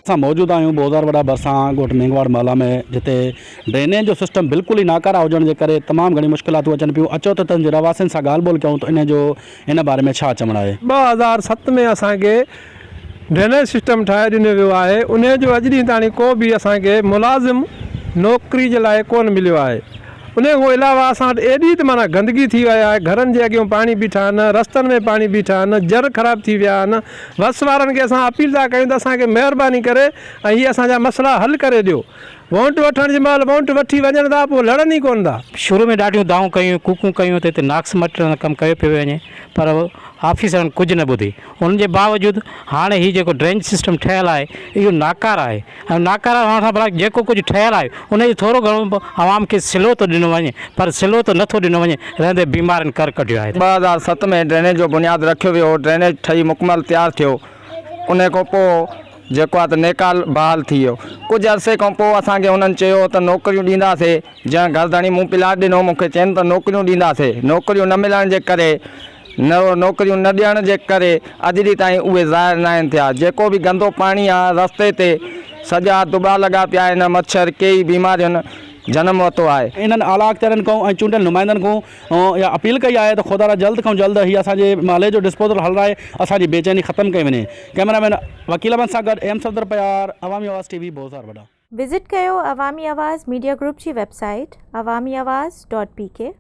اسان موجود آهيون بوزار وڏا ڀرسان ڳوٺ مينگهواڙ محلا ۾ جتي ڊرينيج جو سسٽم بلڪل ئي ناڪاره هجڻ جي ڪري تمام گهڻيون مشڪلاتون اچن پيون اچو ته تن جي رهواسين سان ڳالهه ٻولهه ڪيون ته انهي جو ان باري ۾ ڇا چوڻ آهي. 2007 ۾ اسان کي ڊرينيج سسٽم ٺاهي ڏنو ويو آهي انهي جو اڄ ڏينهن تاڻي ڪو به اسان کي ملازم نوڪري جي لاء ڪونه مليو آهي انهي کان علاوه اسان وٽ ايڏي ته معنيٰ گندگي ٿي وئي آهي گهرن جي اڳيون پاڻي بيٺا آهن رستن ۾ پاڻي بيٺا آهن جر خراب ٿي ويا آهن وس وارن کي اسان اپيل ٿا ڪيون ته اسان کي مهرباني ڪري ۽ هي اسان جا مسئلا حل ڪري ڏيو. وونٽ وٺڻ جي مهل وونٽ وٺي وڃن ٿا پوء لڙن ئي ڪونه ٿا. شروع ۾ ڏاڍيون دانهون ڪيون ڪوڪون ڪيون ته هتي ناقص مٽيريل سان ڪم ڪيو پيو وڃي پر آفيسرن ڪجهه نه ٻڌي ان جي باوجود هاڻي هي جيڪو ڊرينج سسٽم ٺهيل آهي اهو ناڪاره آهي ۽ ناڪاره هئڻ سان ڀلا جيڪو ڪجهه ٺهيل آهي ان جو ٿورو گهڻو به عوام کي صلو ٿو ڏنو وڃي پر صلو ته نٿو ڏنو وڃي رهندي بيمارين ڪر ڪڍيو آهي. 2007 ۾ ڊرينيج جو بنياد رکيو ويو هو، ڊرينيج ٺهي مڪمل تيار ٿيو، انهي کان پوء جيڪو آهي ته نيڪال بحال ٿي ويو. ڪجهه عرصي کان پوء اسان کي هنن چيو ته نوڪريون ڏينداسي، جنهن گهر ڌڻي مون پلاٽ ڏنو مون کي چين ته نوڪريون ڏينداسي، نوڪريون نه ملڻ جي ڪري نه نوڪريون نه ڏيڻ جي ڪري اڄ ڏينهن تائين اهي ظاهر ناهن ٿيا. جيڪو به گندو پاڻي آ رستي تي سڄا دٻا لڳا پيا آهن مڇر ڪيئي بيمارين جنم ورتو آهي. انهن اعليٰ اختيارين کان ۽ چونڊيل نمائندن کان اها اپيل ڪئي آهي ته خدارا جلد کان جلد هي اسان جي محلي جو ڊسپوزل هلرائي اسان جي بيچيني ختم ڪئي وڃي. ڪئميرا مين وڪيل احمد سان گڏ ايم صفدر پيار عوامي آواز ٽي وي بوزار وڏا. وزٽ ڪيو عوامي آواز ميڊيا گروپ جي website Awami Awaz dot P K.